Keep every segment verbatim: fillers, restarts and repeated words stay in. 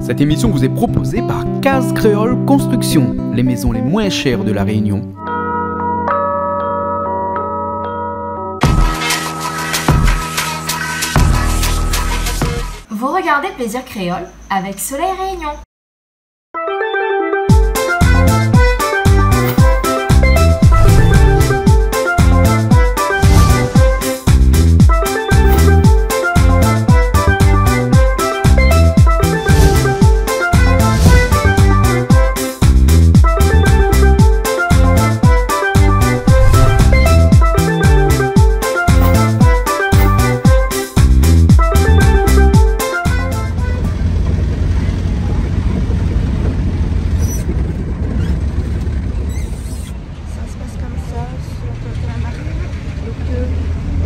Cette émission vous est proposée par Case Créole Construction, les maisons les moins chères de La Réunion. Vous regardez Plaisir Créole avec Soleil Réunion. Ça se passe comme ça, sur le côté de la marine. Donc, euh,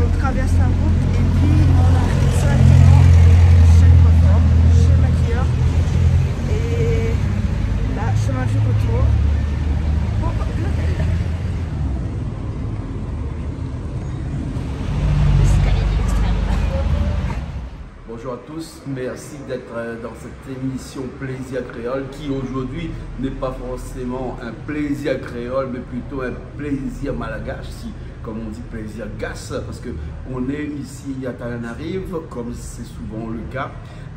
on traverse la route et puis on arrive directement chez le coiffeur, chez le maquilleur. Et là, chemin du retour pour l'hôtel. Bonjour à tous, merci d'être, euh, dans cette émission Plaisir Créole, qui aujourd'hui n'est pas forcément un plaisir créole, mais plutôt un plaisir malgache, si, comme on dit, plaisir gas, parce que on est ici à Tananarive, comme c'est souvent le cas,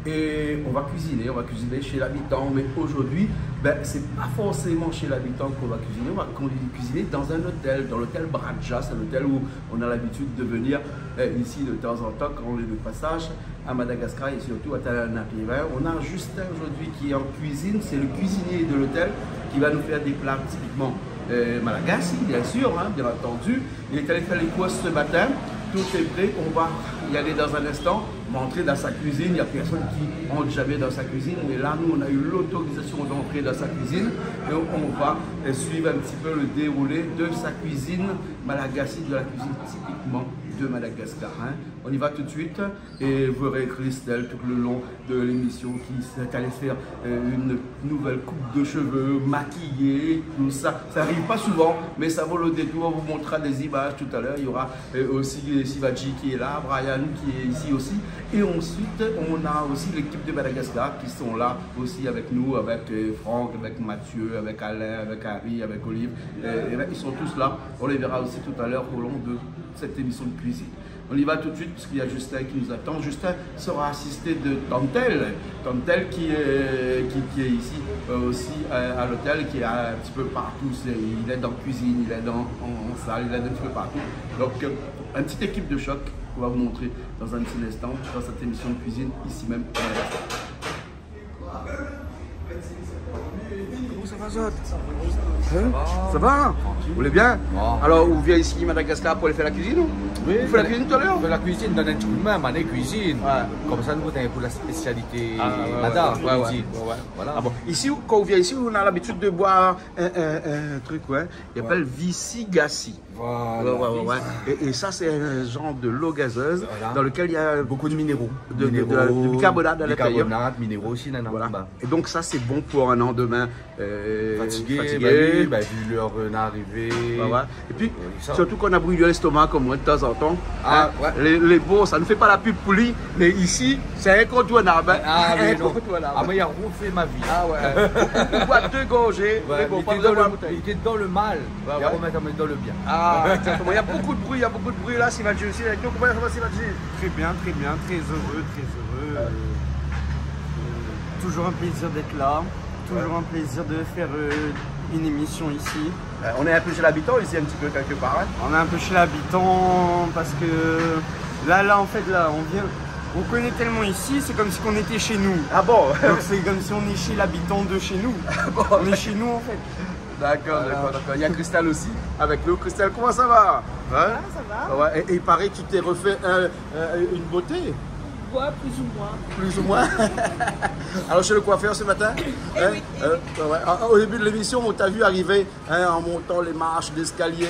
et on va cuisiner, on va cuisiner chez l'habitant, mais aujourd'hui, ben, c'est pas forcément chez l'habitant qu'on va cuisiner, on va cu-, cuisiner dans un hôtel, dans l'hôtel Bradja, c'est l'hôtel où on a l'habitude de venir, euh, ici de temps en temps quand on est de passage à Madagascar et surtout à Tananarive. On a Justin aujourd'hui qui est en cuisine, c'est le cuisinier de l'hôtel qui va nous faire des plats typiquement, euh, malagasy, bien sûr, hein, bien entendu. Il est allé faire les courses ce matin, tout est prêt, on va y aller dans un instant. On va entrer dans sa cuisine, il y a personne qui entre jamais dans sa cuisine, mais là, nous, on a eu l'autorisation d'entrer dans sa cuisine et on va, euh, suivre un petit peu le déroulé de sa cuisine malagasy, de la cuisine typiquement de Madagascar, hein. On y va tout de suite et vous verrez Christelle tout le long de l'émission qui s'est allée faire, euh, une nouvelle coupe de cheveux, maquillée, tout ça. Ça arrive pas souvent, mais ça vaut le détour. On vous montrera des images tout à l'heure. Il y aura, euh, aussi, euh, Sivaji qui est là, Brian qui est ici aussi. Et ensuite, on a aussi l'équipe de Madagascar qui sont là aussi avec nous, avec, euh, Franck, avec Mathieu, avec Alain, avec Harry, avec Olive. Euh, et ben, ils sont tous là. On les verra aussi tout à l'heure au long de cette émission de cuisine. On y va tout de suite, puisqu'il y a Justin qui nous attend. Justin sera assisté de Tantel. Tantel qui est, qui, qui est ici, euh, aussi, euh, à l'hôtel, qui est un petit peu partout. C'est, il est dans cuisine, il est dans, en, en salle, il est un petit peu partout. Donc, euh, une petite équipe de choc qu'on va vous montrer dans un petit instant, dans cette émission de cuisine, ici même, à Madagascar. Koman sa va, zot ? Hein ? Sa va ? Trankil. Ou lé bien ? Bon. Alor, ou vien isi Madagascar pou alé fé la kuizine, ou ? Oui, ou fé la kuizine tout à l'heure ? Fé la kuizine, donn in ti kou d'min, mané kuizine. Ouais. Konmsa, nou gout in kou la spésialité Mada, ouais, ouais, kuizine. Ouais, ouais. Voilà. Ah bon. Isi, kan ou vien isi, ou na labitid de boir in, in, in truk, ouais. I apèl Visi Gasi. Voilà, ouais, ouais, ouais. Et, et ça, c'est un genre de l'eau gazeuse dans lequel il y a beaucoup de minéraux. De, de, de la, du bicarbonate à l'intérieur. Bicarbonate, minéraux aussi, nana. Voilà. Et donc ça, c'est bon pour un lendemain, euh, fatigué, fatigué. Bah oui, bah, vu l'heure, euh, d'arrivée. Ouais, ouais. Et puis, surtout quand on a brûlé l'estomac comme moi de temps en temps, hein, les, les bons, ça ne fait pas la pub pour lui, mais ici, c'est incontournable, hein. Ah, mais non. Incontournable. Ah, moi, il a refait ma vie. Ah ouais. On boit deux gorgées, mais bon, pas besoin de boire la bouteille. Il était dans le mal. Ouais, ouais. Il a remis dans le bien. Ah, exactement. Il y a beaucoup de bruit, il y a beaucoup de bruit là. Sivaji aussi avec nous. Comment ça va, Sivaji ? Très bien, très bien, très heureux, très heureux. Euh, euh, toujours un plaisir d'être là, toujours un plaisir de faire, euh, une émission ici. Euh, on est un peu chez l'habitant ici, un petit peu quelque part, hein ? On est un peu chez l'habitant parce que là, là, en fait, là, on vient, on connaît tellement ici, c'est comme si on était chez nous. Ah bon ? Donc c'est comme si on est chez l'habitant de chez nous. Ah bon ? On est chez nous, en fait. D'accord, d'accord, d'accord. Il y a Christelle aussi avec nous. Christelle, comment ça va ? Hein ? Ça va, ça va. Ouais, et, et il paraît que tu t'es refait un, un, une beauté. Ouais, plus ou moins. Plus ou moins. Alors, chez le coiffeur ce matin, hein ? Eh oui, eh oui. Euh, ouais, ouais. Ah, au début de l'émission, on t'a vu arriver, hein, en montant les marches d'escalier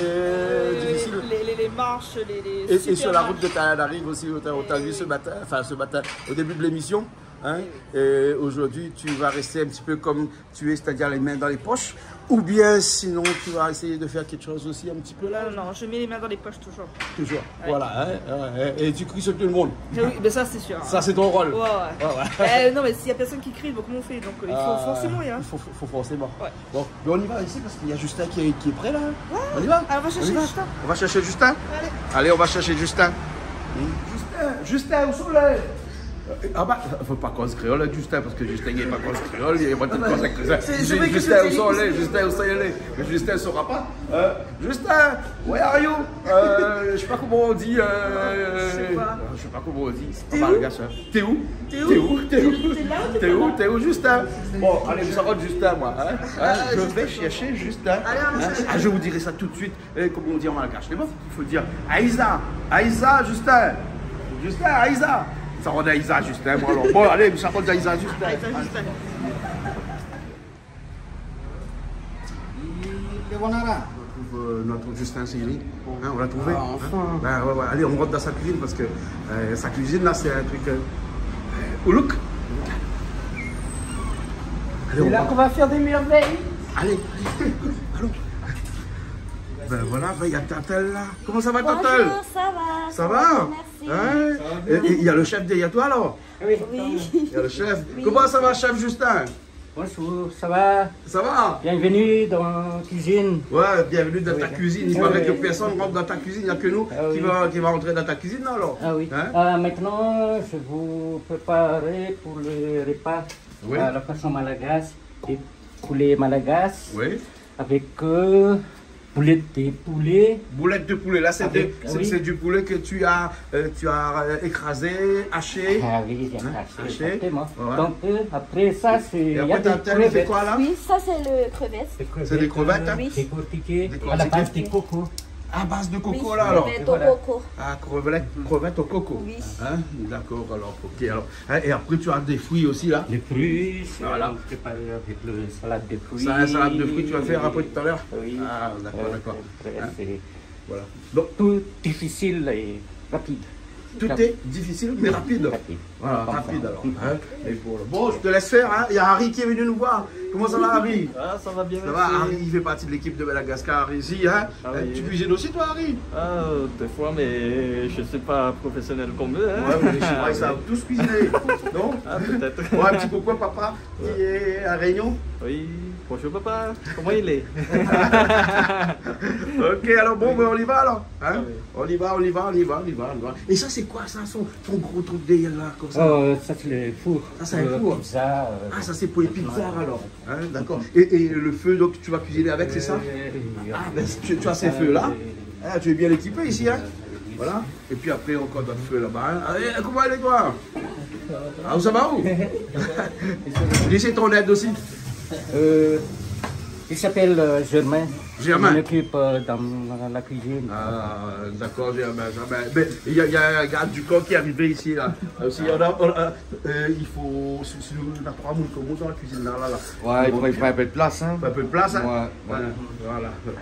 difficiles. Euh, les, les, les marches, les, les super marches. Et, et sur la route de Tananarive aussi, on t'a, on t'a vu ce matin, enfin, ce matin, au début de l'émission. Hein ? Oui, oui. Et aujourd'hui, tu vas rester un petit peu comme tu es, c'est-à-dire les mains dans les poches, ou bien sinon, tu vas essayer de faire quelque chose aussi un petit peu là ? Non, non, je mets les mains dans les poches toujours. Toujours. Ouais. Voilà, hein, ouais, ouais. Et tu cries sur tout le monde. Eh oui, mais ça, c'est sûr, hein. Ça, c'est ton rôle. Ouais, ouais. Ouais, ouais. Euh, non, mais s'il y a personne qui crie, bon, comment on fait ? Donc, euh, il faut forcément, hein. Ah, il faut, faut, faut forcément. Ouais. Bon, mais on y va ici parce qu'il y a Justin qui est, qui est prêt là. Ouais. On y va ? Alors, on va chercher Justin. On va chercher Justin. Allez. Allez, on va chercher Justin. Justin, Justin, où sont les... Euh, ah bah, faut pas qu'on se créole, Justin, parce que Justin, il est pas qu'on se créole, il est pas qu'on se créole. C'est, c'est vrai que Justin, où sont les... Justin, où sont les... Mais Justin saura pas. Euh, Justin, where are you ? Euh, je sais pas comment on dit, euh, je sais pas. Je sais pas comment on dit. T'es où ? T'es où ? T'es où ? T'es là ou t'es pas là ? T'es où ? T'es où, Justin ? Bon, allez, je rentre Justin, moi, hein ? Hein ? Je vais chercher Justin. Allez, on va chercher. Ah, je vous dirai ça tout de suite. Et comme on dit en malgache, c'est bon ? Il faut dire Aïza, Aïza, Justin. Justin, Aïza. Ça rend Aïza, Justin, moi, alors. Bon, allez, ça rend Aïza, Justin. Aïza, Justin. Lé bon, la. On retrouve, euh, notre Justin Siri. Hein, on l'a trouvé. Ah, enfin. Hein ? Ben, ouais, ouais. Allez, on rentre dans sa cuisine parce que, euh, sa cuisine, là, c'est un truc, euh, euh, Uluk. Allez, on rentre. C'est là qu'on va faire des merveilles. Allez, allez, allons. Ben voilà, ben, il y a Tatel là. Comment ça va, Tatel ? Bonjour, ça va, ça va, merci. Ça va ? Hein ? Ça va bien ? Et, et il y a le chef derrière toi, alors ? Oui. Oui. Il y a le chef. Oui. Comment ça va, chef Justin ? Bonjour, ça va ? Ça va ? Bienvenue dans la cuisine. Ouais, bienvenue dans ta cuisine. Oui. Il paraît que personne rentre dans ta cuisine, il y a que nous qui va, qui va rentrer dans ta cuisine, alors. Ah oui. Hein ? Euh, maintenant, je vous prépare pour le repas, oui, à la façon malgache, des poulets malgaches, oui, avec, euh, boulettes de poulet. Boulettes de poulet, là, c'est, avec, de, c'est, oui, c'est du poulet que tu as, euh, tu as, euh, écrasé, haché. Ah oui, j'ai, hein, haché, haché, exactement. Ouais. Donc, euh, après ça, c'est, et après, il y a des crevettes. T'as, t'as fait quoi, là ? Oui, ça, c'est le crevette. Les crevettes, hein ? C'est des crevettes, euh, oui, décortiquées à la base de coco. Décortiquées. À base de coco, oui, là, alors. Crevettes au coco. Voilà. Ah, crevettes, crevettes au coco. Oui. Hein ? D'accord, alors, ok, alors. Hein, et après, tu as des fruits aussi, là. Les fruits, c'est, voilà, on prépare avec le salade de fruits. Ça, un salade de fruits, tu vas faire après tout à l'heure ? Oui. Ah, d'accord, euh, d'accord. Après, hein, c'est, voilà. Donc, tout difficile et rapide. Tout est difficile, mais rapide. Rapide. Voilà, comme ça, rapide, alors, hein. Et pour le, bon, je te laisse faire, hein. Il y a Harry qui est venu nous voir. Comment ça va, Harry ? Ah, ça va bien, merci. Ça va, Harry, il fait partie de l'équipe de Madagascar ici, hein. Ah oui. Hein, tu cuisines aussi, toi, Harry ? Ah, euh, des fois, mais je suis pas professionnel comme eux, hein. Ouais, mais les Chinois, ils savent tous cuisiner. Non ? Ah, peut-être. Bon, un petit coucou à papa qui est à Réunion. Oui, bonjour papa, comment il est ? Ok, alors bon, ben, on y va alors, hein ? Ah oui. On y va, on y va, on y va, on y va, on y va. Et ça, c'est quoi ça, son, ton gros truc derrière là, comme ça ? Oh, ça, c'est le four. Ah, c'est un four. Pour pizza, euh, ah, ça, c'est pour les pizzas, alors. Hein, d'accord. Et, et le feu, donc, tu vas cuisiner avec, c'est ça ? Euh, oui. Ah, ben, tu, tu as ces feux-là. Euh, oui. Ah, tu es bien équipé ici, hein ? Voilà. Et puis après, encore d'autres feux là-bas, hein. Ah, eh, comment allez, toi ? Ah, où ça va, où ? Lui, c'est ton aide aussi. Euh, il s'appelle, euh, Germain. Germain. Il m'occupe, euh, dans la, la cuisine. Ah, d'accord, Germain, Germain. Mais il y a, il y a un garde du corps qui est arrivé ici, là. Aussi, on a, on a, euh, il faut, si, si on a trois moules comme dans la cuisine, là, là, là. Ouais, il faut, il faut un peu de place, hein. Faut un peu de place, hein. Ouais, ouais. Voilà, voilà.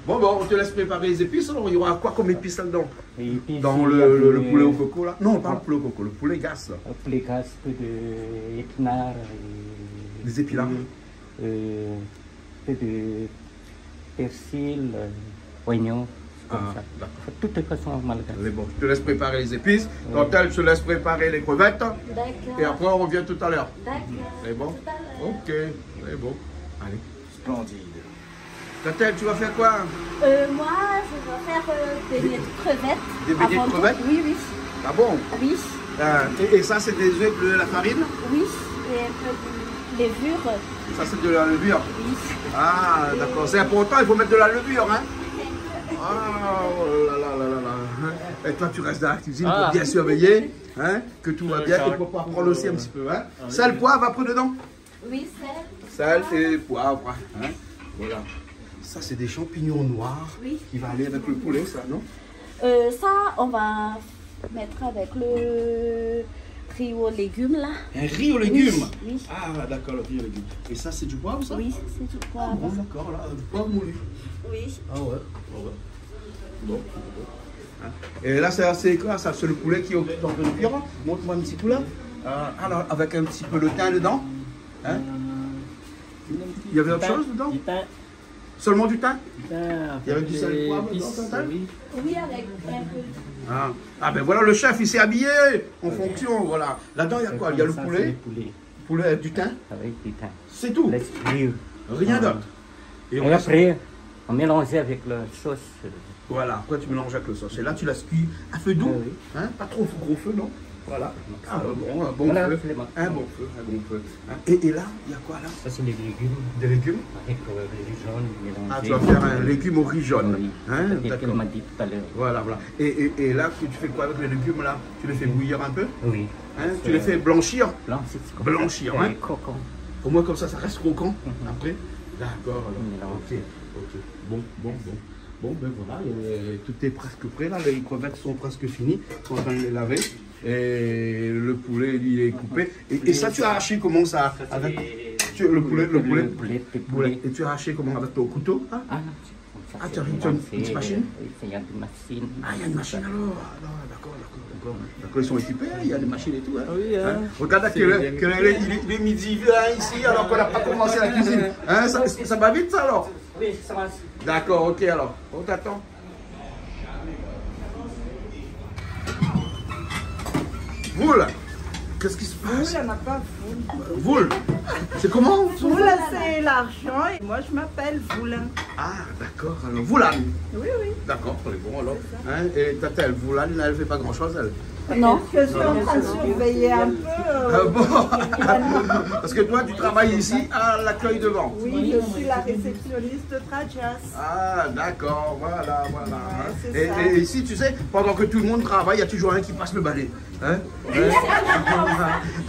Bon, bon, on te laisse préparer les épices, alors. Il y aura quoi comme épices là-dedans ? Et puis, dans le, le, le poulet au coco, là ? Non, pas le poulet au coco, le poulet gas, là. Le poulet gas, un peu de épinards et... Des épinards. Euh, un peu de persil, euh, oignon, comme ça. Ah, d'accord. Toutes les façons malgaches. Mais bon, je te laisse préparer les épices. Oui. Tantelle, je te laisse préparer les crevettes. D'accord. Et après, on revient tout à l'heure. D'accord. C'est bon ? Tout à l'heure. Ok, c'est bon. Allez. Splendide. Tantelle, tu vas faire quoi ? Euh, moi, je vais faire, euh, beignets de crevettes. Des beignets de crevettes ? Avant tout. Oui, oui. Ah bon ? Oui. Euh, et, et ça, c'est des œufs, de la farine ? Oui, et un peu de levure. Ça, c'est de la levure ? Oui. Ah, d'accord. C'est important, il faut mettre de la levure, hein ? Ah, oh là là là là là. Et toi, tu restes dans la cuisine pour bien surveiller, hein, que tout va bien et pour pouvoir prendre aussi un petit peu, hein. Ah oui. Sel, poivre, après dedans ? Oui, sel. Sel et poivre, hein. Voilà. Ça, c'est des champignons noirs, oui, qui va aller avec le poulet, ça, non ? Euh, ça, on va mettre avec le riz aux légumes, là. Un riz aux légumes ? Oui, oui. Ah, d'accord, le riz aux légumes. Et ça, c'est du poivre, ça ? Oui, c'est du poivre. Ah bon, d'accord, là, du poivre moulu. Oui. Ah ouais, ouais, ouais. Bon, bon. Hein ? Et là, c'est, c'est quoi, ça ? C'est le poulet qui est en train de cuire, là ? Montre-moi un petit coup, là. Euh, alors, avec un petit peu de thym dedans, hein ? Euh, il y avait autre chose dedans ? Du thym. Seulement du thym ? Du thym, avec des épices, oui. Il y avait du sel, poivre dedans, Tintin ? Oui, avec un peu. Ah. Ah ben voilà, le chef, il s'est habillé en fonction, voilà. Là-dedans, il y a quoi ? Il y a le poulet. Comme ça, c'est le poulet. Poulet avec du thym ? Avec du thym. C'est tout ? Laisse cuire. Rien d'autre. Et après, on mélange avec la sauce. Voilà, après tu mélanges avec la sauce. Et là, tu laisses cuire à feu doux. Oui, oui. Hein ? Pas trop gros feu, non ? Voilà. Ah, bon, un bon feu. Voilà, c'est bon. Un bon feu, un bon feu. Hein ? Et, et là, il y a quoi là ? Ça, c'est les légumes. Des légumes ? Avec, euh, le riz jaune mélangé. Ah, tu vas faire un légume au riz jaune. Oui. Hein ? D'accord. C'est ce qu'elle m'a dit tout à l'heure. Voilà, voilà. Et, et, et là, tu, tu fais quoi avec les légumes là ? Tu les fais bouillir un peu ? Oui. Hein ? Tu les fais blanchir ? Blanchir, c'est comme ça. Blanchir, hein ? C'est croquant. Au moins comme ça, ça reste croquant après. D'accord, alors. Mélange. Ok, ok. Bon, bon, bon. Bon, ben voilà, euh, tout est presque prêt là. Les crevettes sont presque finies. Ils sont en train de les laver. Et le poulet, il est coupé. Et, et ça, tu as haché comment ça ? Avec, tu, le poulet, le poulet. Le poulet, le poulet. Et tu as haché comment ? Avec ton couteau, hein ? Ah, non, c'est comme ça, c'est mélangé. Ah, tu as une petite machine ? Oui, il y a des machines. Ah, il y a une machine alors. Ah, non, d'accord, d'accord, d'accord. D'accord, ils sont équipés, hein, il y a des machines et tout, hein. Ah oui, hein. Hein ? Regarde là, c'est quelle heure, quelle heure il est, il est midi vingt ici, alors qu'on n'a pas commencé la cuisine. Hein, ça, ça va vite, ça, alors ? Oui, ça va. D'accord, ok, alors. On t'attend. Vous, là, qu'est-ce qui se passe ? Voula, na pa voul. Voul. C'est comment ? Voula, c'est l'argent. Et moi, je m'appelle Voulin. Ah, d'accord. Alors, Voulin. Oui, oui. D'accord, c'est bon, alors. C'est ça. Hein, et Tintin, Voulin, elle fait pas grand-chose, elle. Non. Je suis en train de surveiller un peu, euh, finalement. Ah bon ? Parce que toi, tu travailles ici à l'accueil de vente. Oui, je suis la réceptionniste Trajas. Ah, d'accord, voilà, voilà. Ouais, c'est ça. Et, et ici, tu sais, pendant que tout le monde travaille, il y a toujours un qui passe le balai. Hein ? Et,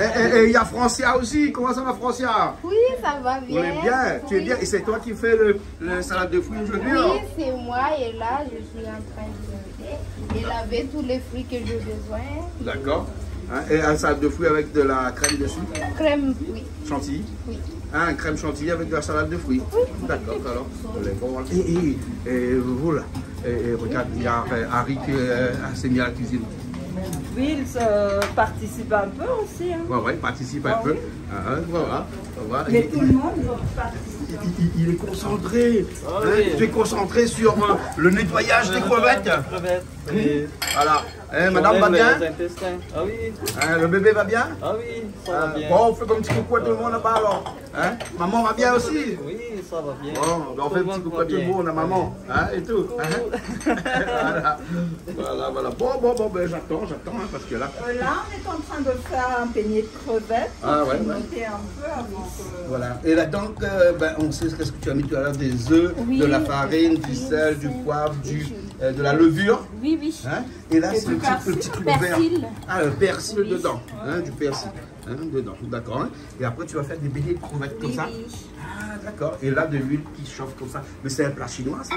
et, et il y a Francia aussi. Comment ça va, Francia ? Oui, ça va bien. Vous allez bien ? Tu es bien ? Oui. Et c'est toi qui fais le, le salade de fruits aujourd'hui, alors ? Oui, c'est moi. Et là, je suis en train de et laver tous les fruits que j'ai besoin. D'accord. Hein, et un salade de fruits avec de la crème dessus ? Crème, oui. Chantilly ? Oui. Hein, crème chantilly avec de la salade de fruits ? Oui. D'accord, alors. Allez, bon, voilà. Et, et, et voilà. Et, et regarde, il y a, euh, Harry qui, euh, s'est mis à la cuisine. Oui, il se participe un peu aussi, hein. Ouais, ouais, il participe un peu. Ah oui. Ah, hein, voilà, voilà. Mais tout le monde participe. Il, il, il, il est concentré. Ah oui. Hein, tu es concentré sur, euh, le nettoyage des crevettes. Ouais, crevettes. Oui. Voilà. Hein, madame va bien ? Quand même, les intestins. Ah oui. Hein, le bébé va bien ? Ah oui, ça va bien. Bon, on fait un petit coucou à tout le monde là-bas alors. Hein ? Maman va bien aussi ? Oui, ça va bien. Bon, ben, on fait un petit coucou à tout le monde, à maman, hein, et tout, hein ? Coucou. Voilà. Voilà, voilà. Bon, bon, bon, ben, j'attends, j'attends, hein, parce que là... Euh, là, on est en train de faire un beignet de crevettes. Ah, ouais, ouais. Pour grignoter un peu avant que... Voilà. Et là, donc, euh, ben, on sait ce que tu as mis tout à l'heure, des œufs, de la farine, du sel, du poivre, du, euh, de la levure. Oui, oui. Hein ? Et là, c'est le petit, le petit truc vert. Et du persil. Ah, le persil dedans, hein, du persil. Hein, dedans, d'accord, hein. Et après, tu vas faire des beignets de crevettes comme ça. Oui, oui. Ah, d'accord. Et là, de l'huile qui chauffe comme ça. Mais c'est un plat chinois, ça.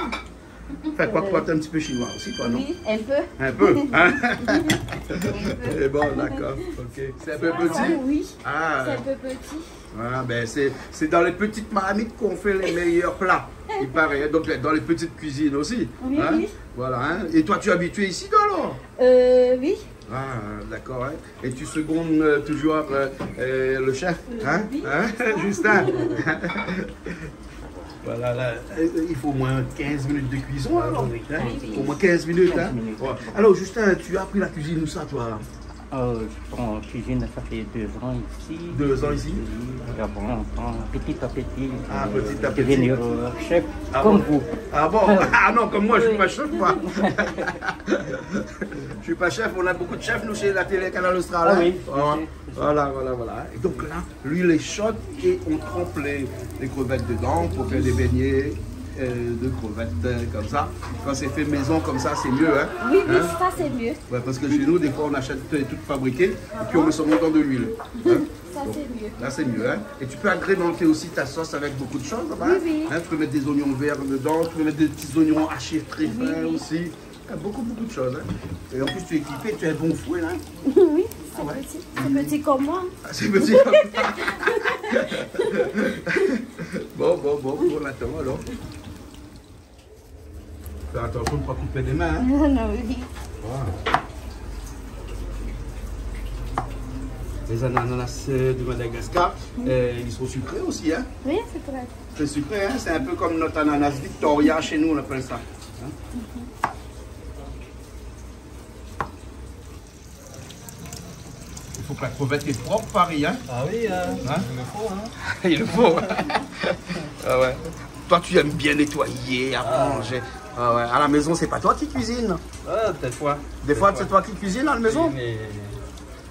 Enfin, quoi, euh, toi, t'es un petit peu chinois aussi, toi, non ? Oui, un peu. Un peu, hein ? Un peu. Et bon, d'accord, ok. C'est un peu petit ? Ah, oui. Ah. C'est un peu petit. Voilà, ben, c'est, c'est dans les petites marmites qu'on fait les meilleurs plats, il paraît, hein. Donc, dans les petites cuisines aussi, hein. Oui, oui. Voilà, hein. Et toi, tu es habitué ici, toi, alors ? Euh, oui. Ah, d'accord, hein. Et tu secondes, euh, toujours, euh, euh, le chef, hein ? Oui, hein, Justin. Voilà, là, euh, il faut au moins quinze minutes de cuisson, alors, hein ? Oui, oui. Au moins quinze minutes, hein ? Quinze minutes. Ouais. Alors, Justin, tu as appris la cuisine où ça, toi ? Euh, je, en cuisine, ça fait deux ans ici. Deux ans ici ? Oui, et avant, avant, petit à petit, euh, je suis devenu, euh, chef, comme vous. Ah, petit à petit. Ah bon ? Ah bon ? Ah non, comme moi, je suis pas chef, moi. Je suis pas chef, on a beaucoup de chefs, nous, chez la télé Kanal Austral, hein. Ah oui, oui, oui. Voilà, voilà, voilà. Et donc là, l'huile est chaude et on trempe les, les crevettes dedans pour faire des beignets, euh, de crevettes, euh, comme ça. Quand c'est fait maison comme ça, c'est mieux, hein. Oui, oui, ça, c'est mieux. Ouais, parce que chez nous, des fois, on achète tout, tout fabriqué et puis on met seulement dans de l'huile. Hein. Ça, c'est mieux. Donc, là, c'est mieux, hein. Et tu peux agrémenter aussi ta sauce avec beaucoup de choses, là-bas, hein. Oui, oui. Hein, tu peux mettre des oignons verts dedans, tu peux mettre des petits oignons hachés très fins aussi. Oui, oui. Ah, beaucoup, beaucoup de choses, hein. Et en plus, tu es équipé, tu as un bon fouet, là. Oui, c'est petit. Ah ouais. C'est petit comme moi. Ah, c'est petit comme ça. Bon, bon, bon, on attend, alors. Fais attention de pas couper les mains, hein. Non, oui. Voilà. Les ananas, euh, de Madagascar, euh, ils sont sucrés aussi, hein ? Oui, c'est vrai. C'est sucré, hein ? C'est un peu comme notre ananas Victoria chez nous, on appelle ça. Hein ? Il faut que la crevette est propre, Paris, hein ? Ah oui, hein, hein ? Il le faut, hein. Il le faut. Ah ouais. Toi, tu aimes bien nettoyer, arranger. Ah ouais. À la maison, c'est pas toi qui cuisine ? Ah, des fois. Des fois, c'est toi qui cuisine à la maison ? Oui, mais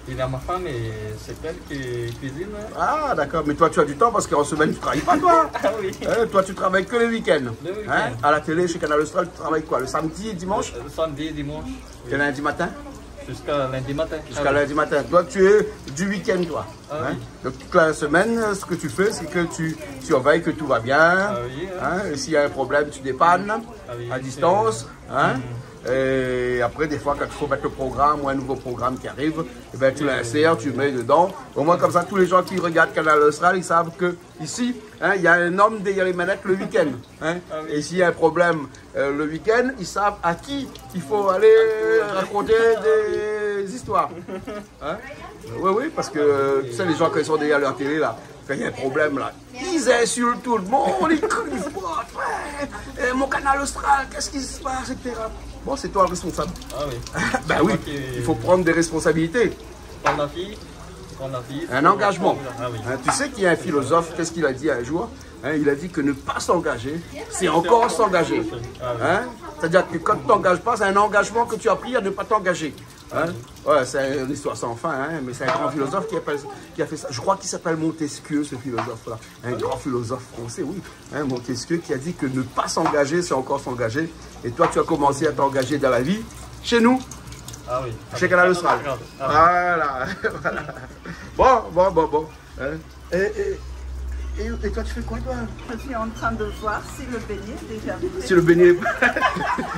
il a ma femme et c'est elle qui cuisine, hein. Ah, d'accord. Mais toi, tu as du temps parce qu'en semaine, tu travailles pas, toi. Ah oui. Hein, toi, tu travailles que le week-end. Le week-end. Hein ? À la télé, chez Canal Austral, tu travailles quoi ? Le samedi et dimanche ? Le, le samedi et dimanche. Oui. Et lundi matin ? Jusqu'à lundi matin. Jusqu'à lundi matin. Ah oui. Toi, tu es du week-end, toi. Ah oui. Hein ? Donc, toute la semaine, ce que tu fais, c'est que tu surveilles que tout va bien. Ah oui, hein. Hein ? Et s'il y a un problème, tu dépannes à distance. Ah oui, c'est vrai. Hein ? Mm. Et après, des fois, quand il faut mettre le programme ou un nouveau programme qui arrive, eh ben, tu l'insères, tu le mets dedans. Au moins, comme ça, tous les gens qui regardent Canal Austral, ils savent que ici, hein, il y a un homme derrière les manettes le week-end, hein. Ah oui. Et s'il y a un problème, euh, le week-end, ils savent à qui il faut aller raconter des histoires. Hein ? Oui, oui, parce que, euh, tu sais, les gens, quand ils sont derrière leur télé, là, quand il y a un problème, là, ils insultent tout le monde, ils crient fort, ouais, euh, mon Canal Austral, qu'est-ce qui se passe, et cetera. Bon, c'est toi le responsable. Ah oui. Ben oui, il faut prendre des responsabilités. Prendre la vie, prendre la vie, un engagement. Ah oui. Hein, tu sais qu'il y a un philosophe, qu'est-ce qu'il a dit un jour ? Hein, il a dit que ne pas s'engager, c'est encore s'engager. Ah oui. Hein ? C'est-à-dire que quand tu t'engages pas, c'est un engagement que tu as pris à ne pas t'engager. Hein ? Ouais, c'est une histoire sans fin, hein, mais c'est un grand philosophe qui appelle, qui a fait ça. Je crois qu'il s'appelle Montesquieu, ce philosophe-là. Un grand philosophe français, oui. Hein, Montesquieu qui a dit que ne pas s'engager, c'est encore s'engager. Et toi, tu as commencé à t'engager dans la vie chez nous, ah oui, chez Canal Austral. Ah oui. Voilà, voilà. Bon, bon, bon, bon. Hein ? Et, et, et, et toi, tu fais quoi, toi ? Je suis en train de voir si le beignet est déjà prêt. Si le beignet est prêt.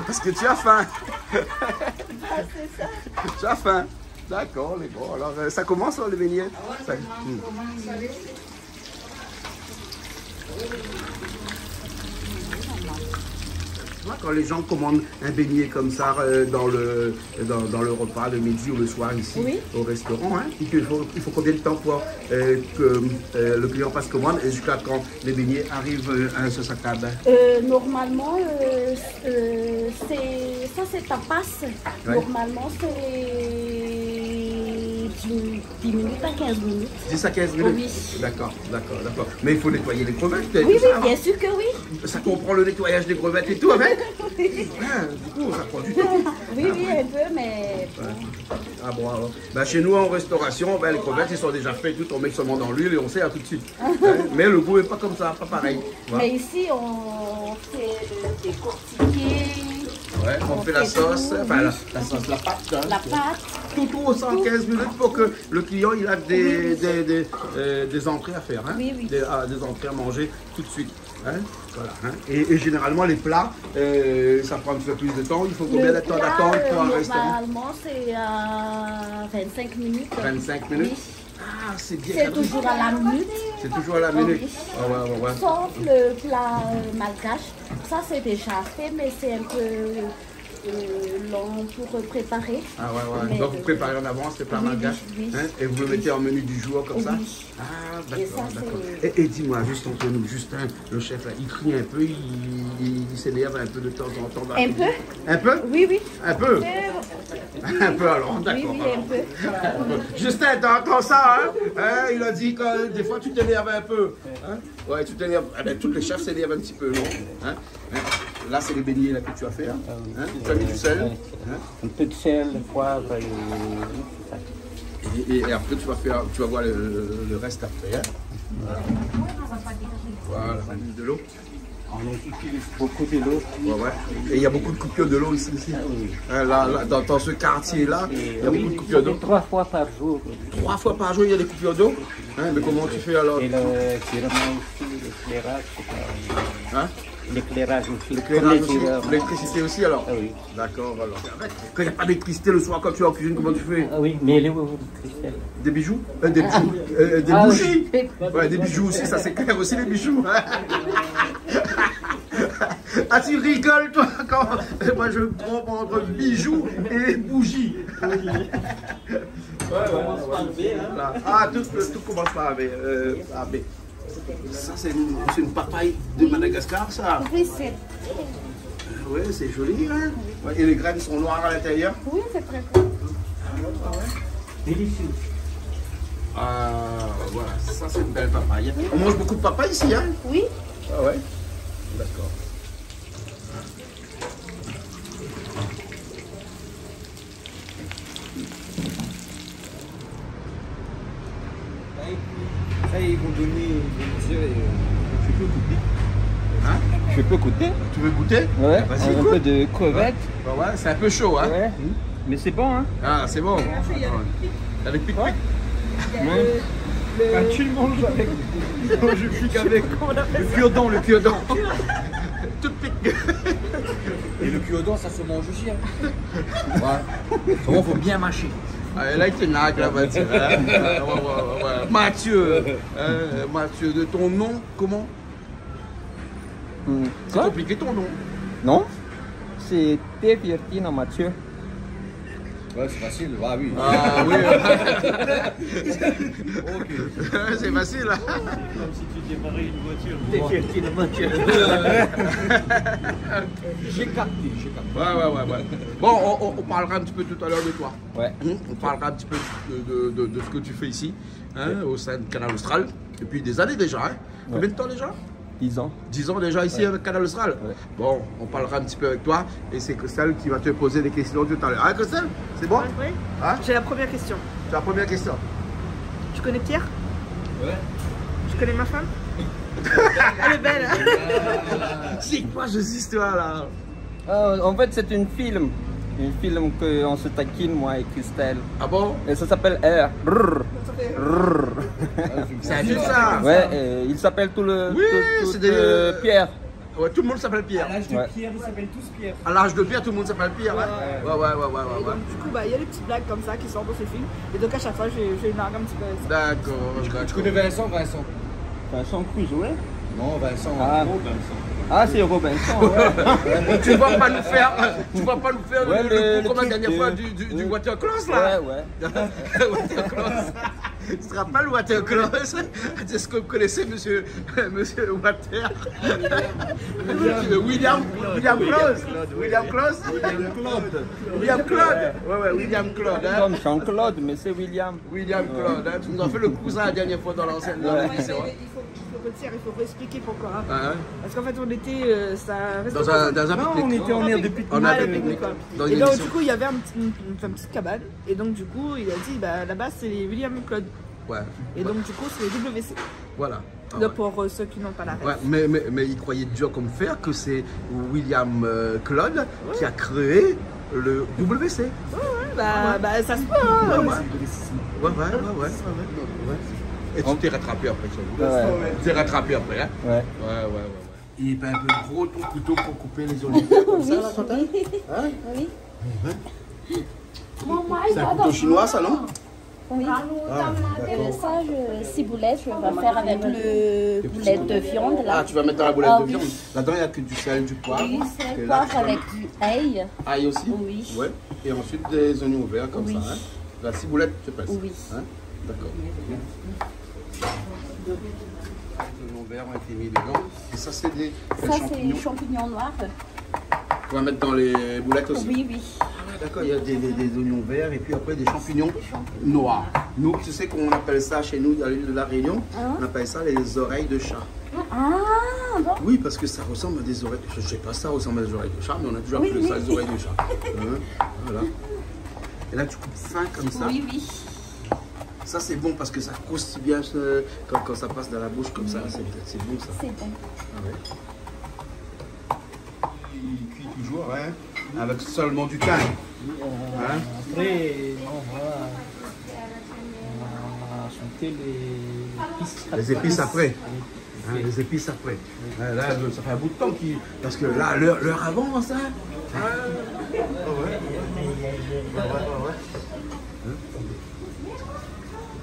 Parce que tu as faim. Ah, c'est ça. Tu as faim. D'accord, les gars. Alors, euh, ça commence, là, le beignet ? Ah ouais, ça, hmm. Tu vois, quand les gens commandent un beignet comme ça, euh, dans le, dans, dans le repas le midi ou le soir ici, oui, au restaurant, hein, il faut, il faut combien de temps pour, euh, que, euh, le client passe commande et jusqu'à quand les beignets arrivent, euh, sur sa table ? Euh, normalement, euh, euh, c'est, ça c'est tapas. Ouais. Normalement, c'est dix, dix minutes à quinze minutes. Dix à quinze minutes ? Oui. D'accord, d'accord, d'accord. Mais il faut nettoyer les crevettes, tout ça, hein ? Oui, oui, bien sûr que oui. Ça comprend le nettoyage des crevettes et tout avec ? Oui. Ah, du coup, ça prend du temps. Oui, oui, un peu, mais bon. Ouais. Ah bon, alors. Bah, chez nous, en restauration, ben, les crevettes, ils sont déjà faits, tout, on met seulement dans l'huile et on sert tout de suite. Hein ? Mais le goût est pas comme ça, pas pareil. Voilà. Mais ici, on fait le décortiqué. Ouais, on fait la sauce, enfin, la, la sauce, la pâte, hein. La pâte. Tout, tout au cent quinze minutes pour que le client, il a des, des, des, euh, des entrées à faire, hein. Oui, oui. Des, ah, des entrées à manger tout de suite, hein. Voilà, hein. Et, et généralement, les plats, euh, ça prend un petit peu plus de temps. Il faut combien de temps d'attente pour un restaurant ? Le plat, euh, normalement, c'est, euh, vingt-cinq minutes. Vingt-cinq minutes ? Oui. Ah, c'est bien. C'est toujours à la minute. C'est toujours à la minute. Oui. Ah ouais, ouais, ouais. Sauf le plat, euh, malgache. Ça, c'est déjà fait, mais c'est un peu, euh, long pour préparer. Ah ouais, ouais. Mais, donc, vous préparez en avance les plats malgaches, hein, et vous le mettez en menu du jour comme ça ? Oui, oui, oui. Ah, d'accord, d'accord. Et ça, c'est... Et, et dis-moi, juste entre nous, Justin, le chef, là, il crie un peu, il, il, il s'énerve un peu de temps en temps dans la cuisine. Un peu ? Un peu ? Oui, oui. Un peu ? Euh, Un peu, alors, d'accord, alors. Oui, oui, un peu. Justin, t'as entendu ça, hein ? Hein, il a dit que des fois, tu t'énerves un peu. Hein ? Ouais, tu t'énerves. Eh ben, tous les chefs s'énervent un petit peu, non ? Hein ? Hein ? Là, c'est les beignets là, que tu as fait, hein ? Ah oui. Hein ? Tu as mis du sel ? Ouais, c'est ça. Hein ? Un peu de sel, de poivre et tout ça. Et, et, et après, tu vas faire, tu vas voir le, le, le reste après, hein ? Voilà. Voilà, de l'eau. On utilise beaucoup de l'eau. Ouais, ouais. Et il y a beaucoup de coupures de l'eau ici, ici. Ah oui. Hein, là, là, dans, dans ce quartier-là, il y a beaucoup de coupures d'eau. Et oui, ça fait trois fois par jour. Trois fois par jour, il y a des coupures d'eau ? Hein, mais comment tu fais alors ? Et le, c'est vraiment aussi l'éclairage, c'est pas... Hein ? L'éclairage aussi. L'éclairage aussi. Comme les tireurs, hein. L'électricité aussi, alors ? Ah oui. D'accord, alors. Quand il n'y a pas d'électricité le soir, quand tu es en cuisine, comment tu fais ? Ah oui, mais les, Christelle. Des bijoux ? Euh, des bijoux. Ah. Euh, des bougies. Ah oui. Ouais, des bijoux aussi, ça c'est clair aussi, les bijoux. Ah, tu rigoles, toi, quand moi je me trompe entre bijoux et bougies. Ouais, ouais, ouais. Voilà. Ah, tout, tout commence par un B, euh, un B. Ça, c'est une, c'est une papaye de Madagascar, ça. Oui, c'est... Ah ouais, c'est joli, hein. Ouais, et les graines sont noires à l'intérieur. Oui, c'est très bon. Ah ouais, ouais, ouais. Délicieux. Ah, voilà, ça, c'est une belle papaye. On mange beaucoup de papaye ici, hein ? Oui. Ah ouais. D'accord. Ça, ils vont donner, ils vont dire, euh, tu peux goûter. Hein ? Je peux goûter ? Tu veux goûter ? Ouais, un peu de crevettes. Hein ? Bah ouais, c'est un peu chaud, hein ? Ouais. Hmm. Mais c'est bon, hein ? Ah, c'est bon. Ah, il y a le pic-pic. Il y a le pic-pic. Ouais. Ah, tu le manges avec. Non, je pique avec. Comment on appelle ça ? Le cure-dent, le cure-dent. Tout pique. Et le cure-dent, ça se mange aussi, hein. Ouais. Seulement, faut bien mâcher. Ah, là, il te nargue, là, Mathieu, hein. Ouais, ouais, ouais, ouais. Mathieu, euh, Mathieu, de ton nom, comment ? Hmm. C'est compliqué, ton nom. Non, c'est T Firtina Mathieu. Ouais, c'est facile. Ah oui. Ah oui. Ok. C'est facile, hein. Comme si tu démarrais une voiture. T Firtina Mathieu. J'ai capté, j'ai capté. Ouais, ouais, ouais, ouais. Bon, on, on, on parlera un petit peu tout à l'heure de toi. Ouais. Hmm, on parlera un petit peu de, de, de, de ce que tu fais ici, hein, au sein de Kanal Austral. Depuis des années déjà, hein. Ouais. Combien de temps déjà ? Dix ans. Dix ans déjà ici avec Kanal Austral. Ouais. Bon, on parlera un petit peu avec toi. Et c'est Christelle qui va te poser des questions tout à l'heure. Hein, Christelle ? C'est bon ? Oui. Hein ? J'ai la première question. C'est la première question. Tu connais Pierre ? Ouais. Tu connais ma femme ? Elle est belle, hein ? C'est quoi cette histoire-là ? Euh, en fait, c'est une film. Une film que on se taquine, moi et Christelle. Ah bon ? Et ça s'appelle R. Rrr. Rrr. C'est un film, ça. Ouais, et il s'appelle tout le, oui, tout, tout, c'est des, euh, Pierre. Ouais, tout le monde s'appelle Pierre. À l'âge de Pierre, ils s'appellent tous Pierre. À l'âge de Pierre, tout le monde s'appelle Pierre, hein ? Ouais, ouais, ouais, ouais, ouais. Et donc, du coup, bah, il y a des petites blagues comme ça qui sortent dans ce film. Et donc, à chaque fois, je, je nargue un petit peu avec ça. D'accord, d'accord. Tu connais Vincent, Vincent ? Vincent Cruz, ouais. Non, Vincent, ah. Robinson. Ah, c'est Robinson, ouais. Tu vas pas nous faire, tu vas pas nous faire le, le coup comme la dernière fois du, du, du watercloset, là. Ouais, ouais. Watercloset. Ce sera pas le watercloset. Est-ce que vous connaissez monsieur, monsieur Water ? William. William, William Close. William Close. William Claude. William Claude. Ouais, ouais, William Claude, hein. Comme Jean-Claude, mais c'est William. William Claude, hein. Tu nous as fait le coup ça la dernière fois dans l'ancienne, dans l'émission, hein. Il faut, il faut retirer, il faut réexpliquer pourquoi, hein. Ah, hein. Parce qu'en fait, on était, euh, ça reste dans un, dans un pique-nique. Non, on était en aire de pique-nique. En aire de pique-nique. Ah, le pique-nique, quoi. Dans une émission. Et donc, du coup, il y avait un petit, une, une, une petite cabane. Et donc, du coup, il a dit, bah, là-bas, c'est les William Claude. Ouais. Et donc, du coup, c'est les W C. Voilà. Ah ouais. Donc, pour, euh, ceux qui n'ont pas la ref. Ouais, mais, mais, mais il croyait dur comme fer que c'est William, euh, Claude qui a créé le W C. Ouais, ouais, bah, bah, ça se peut, hein. Ouais, ouais. Ouais, ouais, ouais, ouais, ouais, ouais. Et tu t'es rattrapé après, tu vois. Ouais. Tu t'es rattrapé après, hein. Ouais. Ouais, ouais, ouais, ouais. Il est pas un peu gros ton couteau pour couper les olives comme ça, là, Quentin ? Oui. Hein ? Oui. C'est un couteau chinois, ça, non ? Oui. Ah, d'accord. Et ça, je, ciboulette, je vais faire avec le boulette de viande, là. Ah, tu vas mettre dans la boulette de viande. Ah oui. Là-dedans, il y a que du sel, du poivre. Oui, sel, poivre avec du ail. Ail aussi ? Oui. Ouais. Et ensuite, des oignons verts comme ça, hein. Oui. La ciboulette, tu passes. Oui. Hein ? D'accord. Les oignons verts ont été mis dedans. Et ça, c'est des, des champignons. Ça, c'est champignons noirs. On va mettre dans les boulettes aussi. Oui, oui. Ah ouais, d'accord, il y a des, des, des oignons verts et puis après des champignons noirs. Nous, tu sais qu'on appelle ça chez nous, à l'île de la Réunion, on appelle ça les oreilles de chat. Ah, bon ? Oui, parce que ça ressemble à des oreilles. Je sais pas, ça ressemble à des oreilles de chat, mais on a toujours appelé ça des oreilles de chat. Hein ? Voilà. Et là, tu coupes fin comme ça. Oui, oui. Ça, c'est bon parce que ça croustille bien, ce, quand, quand ça passe dans la bouche comme ça, c'est, c'est bon, ça. C'est bon. Ah ouais. Il cuit toujours, hein, avec seulement du thym. Hein ? Après, on va, on va ajouter les épices. Les épices après. Hein, les épices après. Hein, là, ça fait un bout de temps qu'il, parce que là, l'heure, l'heure avance, hein. Hein ? Ah ouais. Ouais, ouais, ouais, ouais. Hein ?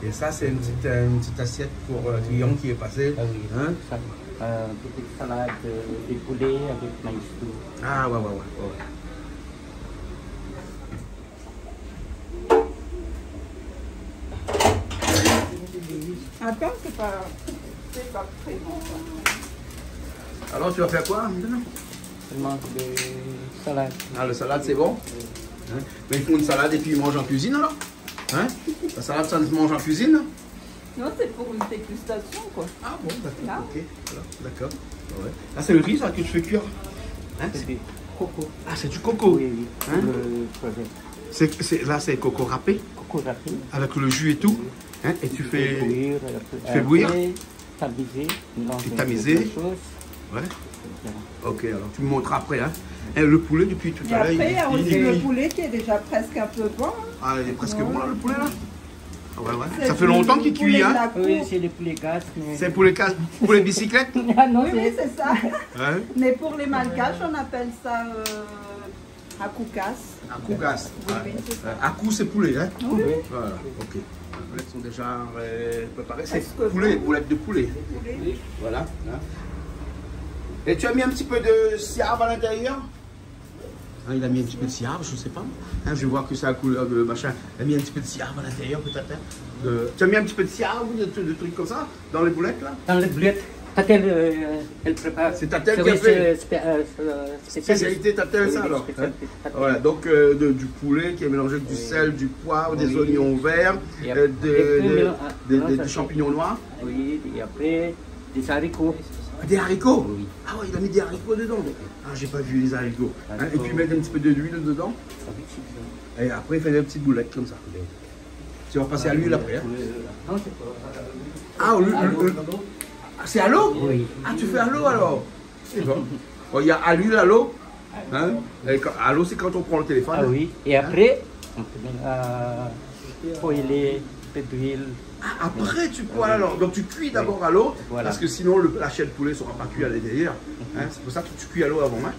Et ça, c'est une petite, une petite assiette pour, euh, le client qui est passé. Ah oui. Hein ? Ça, euh, petite salade, euh, de poulet avec maïs doux. Ah ouais, ouais, ouais, ouais. Attends, c'est pas, c'est pas très bon, ça. Alors, tu vas faire quoi maintenant ? Je mange des salades. Ah, le salade, c'est bon ? Hein ? Mais ils font une salade et puis ils mangent en cuisine, alors ? Hein ? La salade, ça se mange en cuisine, non ? Non, c'est pour une dégustation, quoi. Ah bon, d'accord, ok. Voilà, d'accord. Ouais. Ah, c'est le riz, ça, que tu fais cuire ? Hein ? C'est du coco. Ah, c'est du coco. Oui, oui. Hein ? Le projet. C'est, c'est, là, c'est coco râpé ? Coco râpé. Avec le jus et tout ? Oui. Hein ? Et tu fais, bouillir, tu fais bouillir ? Après, tamisé, mélanger un peu de choses. Et tamisé. Ouais. Voilà. Ok, alors tu me montres après, hein. Et le poulet, depuis tout à l'heure, il, il est cuit. Et après, on dit le poulet qui est déjà presque un peu bon, hein. Ah, il est presque bon, là, le poulet, là ? Ah ouais, ouais. Ça fait longtemps qu'il cuit, hein. C'est du poulet de la cour. Oui, c'est le poulet gaz, mais... C'est poulet gaz, poulet bicyclette ? Ah non, c'est ça. Ouais. Mais pour les Malgaches, on appelle ça, euh, akoukas. Akoukas. Oui, oui, c'est ça. Euh, akou, c'est poulet, hein ? Oui. Voilà, ok. Les boulettes sont déjà, euh, préparées. C'est poulet, boulettes de poulet. Poulet. Voilà, hein. Et tu as mis un petit peu de siave à l'intérieur ? Hein, il a mis un petit peu de siave, je sais pas. Hein, je vois que c'est la couleur de machin. Il a mis un petit peu de siave à l'intérieur, peut-être, hein. De, tu as mis un petit peu de siave ou de, de trucs comme ça dans les boulettes, là ? Dans les boulettes, Tatel, euh, elle prépare. C'est Tatel qui a fait. C'est, euh, spé-, euh, euh, spécialité. Spécialité Tatel, ça, alors, hein ? Oui, spécialité Tatel. Voilà, donc, euh, de, du poulet qui est mélangé avec du sel, du poivre, des oignons verts, euh, de, de, des, des champignons noirs. Oui, et après, des haricots. Des haricots ? Oui. Ah ouais, il a mis des haricots dedans. Ah, j'ai pas vu les haricots. Hein, et puis mettre un petit peu de l'huile dedans. Ah oui, c'est ça. Et après, faire des petites boulettes comme ça. Tu vas passer à l'huile après, hein ? Ah, oui, euh, non, c'est pas, euh, à l'eau. Ah, c'est à l'eau ? Oui. Ah, tu fais à l'eau alors ? C'est bon. Bon, il y a à l'huile, à l'eau. Hein ? Et quand, à l'eau, c'est quand on prend le téléphone. Ah oui. Et après, on peut mettre, euh, faut y aller, un peu d'huile. Ah, après, tu poêles alors. Donc, tu cuis d'abord à l'eau, parce que sinon, le, la chair de poulet sera pas cuite à l'intérieur. Hein ? C'est pour ça que tu cuis à l'eau avant, hein ?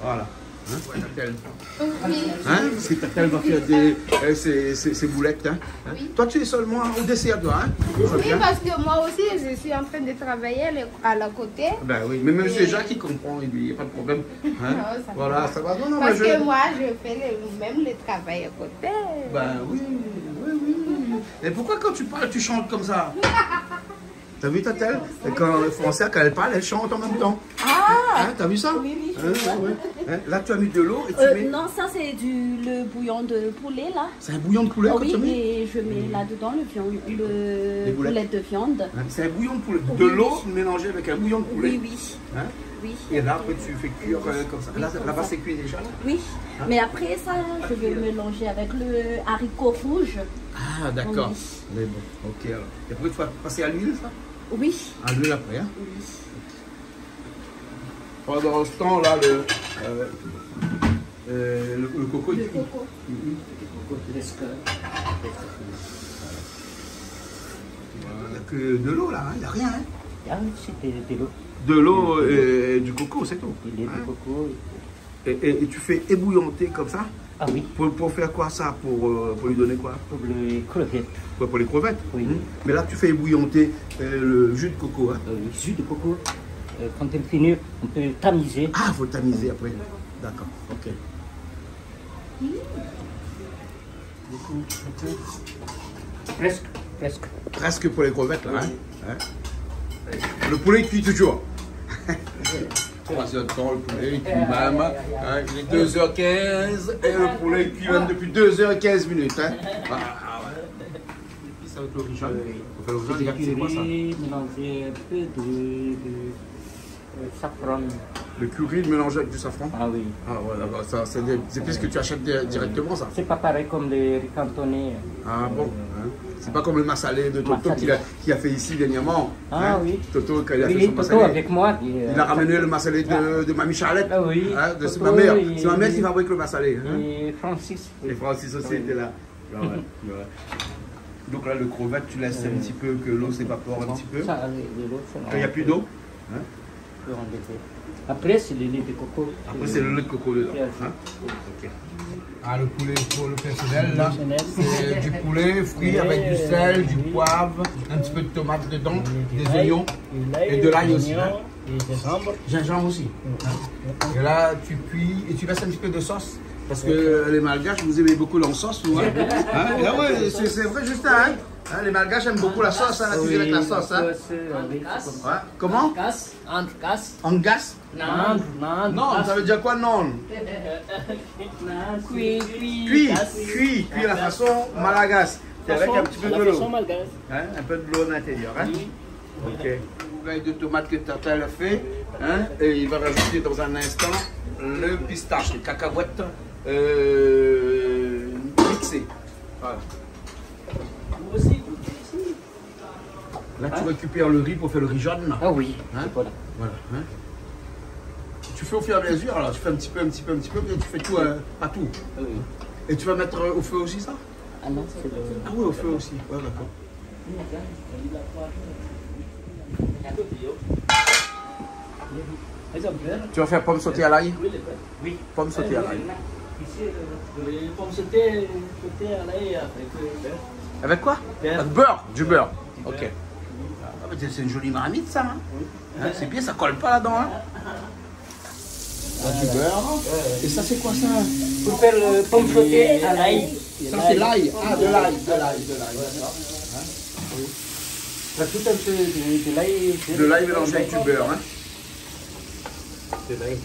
Voilà. Hein ? Oui. Hein ? Parce que Tatel va faire des, euh, ses, ses, ses boulettes, hein ? Oui. Toi, tu es seulement au dessert, toi, hein ? Oui, parce que moi aussi, je suis en train de travailler à l'é-, à la côté. Ben oui, mais même Jacques, il comprend, il dit, il y a pas de problème. Hein ? Non, ça va. Voilà, ça va. Non, non, mais parce que moi, je fais le, même le travail à côté. Ben oui, oui, oui, oui. Et pourquoi, quand tu parles, tu chantes comme ça ? T'as vu, Tatel ? Et quand, Francia, quand elle parle, elle chante en même temps. Ah ! Hein, t'as vu ça ? Oui, oui, je vois. Hein, ouais. Hein, là, tu as mis de l'eau et tu mets... Euh, non, ça, c'est du, le bouillon de poulet, là. C'est un bouillon de poulet que tu as mis ? Ah oui, et je mets là-dedans le viande, le poulet de viande. Les boulettes. Hein, c'est un bouillon de poulet. Oui, oui. De l'eau mélangée avec un bouillon de poulet. Oui, oui. Hein ? Oui. Et là, après, tu fais cuire, euh, comme ça. Là, là-bas, c'est cuit déjà, là ? Oui. Hein ? Mais après ça, je vais mélanger avec le haricot rouge. Ah, d'accord. Oui. Mais bon, ok, alors. Et après, tu vas passer à l'huile, ça ? Oui. À l'huile après, hein ? Oui. Pendant ce temps-là, le, euh, euh, le, le coco, il cuit. Le coco. Mhm. Le coco, presque. Voilà. Il y a que de l'eau, là, hein ? Il y a rien, hein ? Il y a aussi de, de l'eau. De l'eau et du coco, c'est tout. Hein ? Et du coco. Et, et, et tu fais ébouillanter comme ça ? Ah oui. Pour, pour faire quoi ça ? Pour, euh, pour lui donner quoi ? Pour les crevettes. Ouais, pour les crevettes. Oui. Hmm. Mais là, tu fais ébouillanter, euh, le jus de coco, hein ? Euh, le jus de coco, euh, quand elle finit, on peut tamiser. Ah, faut le tamiser après. D'accord, ok. Presque, presque. Presque pour les crevettes, là, hein ? Oui. Hein ? Le poulet cuit toujours. Trois heures de temps, le poulet, il cuit même, hein ? Il est deux heures quinze et le poulet, il cuit même depuis deux heures et quinze minutes, hein ? Ah, ah ouais. Épices avec le rouge, hein ? Oui. On fait le rouge, c'est quoi ça ? Curry, mélanger un peu de, de, euh, safran. Le curry mélangé avec du safran ? Ah oui. Ah ouais, d'accord, ça, c'est des, des épices que tu achètes di-, directement, ça ? C'est pas pareil comme les riz cantonais. Ah bon, hein ? C'est pas comme le massalé de Toto qui a, qui a fait ici dernièrement, hein ? Ah oui. Toto, quand il a fait son massalé. Oui, Toto avec moi, il, euh, il a ramené le massalé de, de Mamie Charlette, hein, de, c'est ma mère. Ah oui. Toto, c'est ma mère qui fabrique le massalé, hein ? Et Francis. Et Francis aussi était là. Ah ouais, ouais. Donc là, le crevette, tu laisses un petit peu que l'eau s'évapore un petit peu. Ça, le, l'eau, c'est bon. Quand il y a plus d'eau, hein ? On peut enlever. Après, c'est le lait de coco. Après, c'est le lait de coco dedans, hein ? Ok. Ah, le poulet, pour le personnel, là, c'est du poulet frit avec du sel, du poivre, un petit peu de tomate dedans, des oignons et de l'ail aussi, hein ? Et gingembre. Gingembre aussi. Et là, tu cuis et tu laisses un petit peu de sauce. Parce que les Malgaches, vous aimez beaucoup la sauce, vous, hein ? Hein ? Ah ouais, c'est, c'est vrai, Justin, hein ? Hein, les Malgaches aiment beaucoup la sauce, hein, la cuisine avec la sauce, hein. Oui, sauce, euh, oui, c'est comme ça. Ouais. Comment ? Kas, ankas. Angas ? Non, non, ça veut dire quoi, non ? Kui, kui. Kui, kui, kui à la façon malagasy. C'est avec un petit peu de l'eau. Façon malagasy. Hein, un peu de l'eau à l'intérieur, hein ? Oui. Ok. Bougaye de tomate que Tata l'a fait, hein, et il va rajouter dans un instant le pistache, les cacahuètes, euh, mixées. Voilà. Là, tu récupères le riz pour faire le riz jaune, là. Ah oui, hein ? C'est voilà. Voilà, hein. Tu fais au fur et à mesure, alors tu fais un petit peu, un petit peu, un petit peu, puis tu fais tout, euh, à tout. Oui. Et tu vas mettre, euh, au feu aussi, ça ? Ah non, c'est le... Ah oui, au feu aussi. Ouais, d'accord. Tu vas faire pomme sautée à l'ail ? Oui. Pomme sautée à l'ail. Ici, euh, les pommes sautées, sautées à l'ail avec, euh, beurre. Avec quoi ? Beurre. Avec beurre, du beurre. Du beurre. Ok. Ah, mais c'est une jolie marmite, ça, hein ? Oui. Hein, c'est bien, ça colle pas là-dedans, hein ? Là, du beurre. Et ça, c'est quoi, ça ? Pour faire le pomme sautée à l'ail. Ça, c'est l'ail. Ah, de l'ail, de l'ail, de l'ail. D'accord. Hein ? Oui. Là, tout un peu de, de l'ail, de l'ail mélangé avec du beurre, hein ? De l'ail.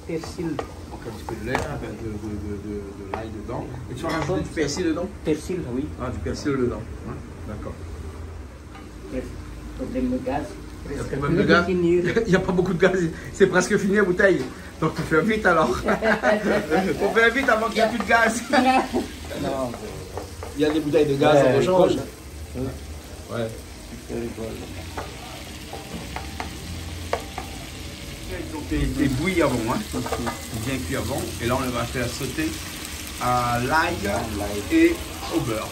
Persil. Donc, un petit peu de lait, hein, de, de, de, de, de l'ail dedans. Et tu vas rajouter du persil dedans ? Persil, oui. Ah, du persil dedans. Hein ? D'accord. Problème de gaz. Il y a problème de gaz. Presque fini. Il y a pas beaucoup de gaz. C'est presque fini la bouteille. Donc, faut faire vite alors. Faut faire vite avant qu'il y a plus de gaz. Non. Il y a des bouteilles de gaz, on change. Ouais. Donc, t'es, t'es bouilli avant, hein. Bien cuit avant. Et là, on va faire sauter à l'ail et au beurre.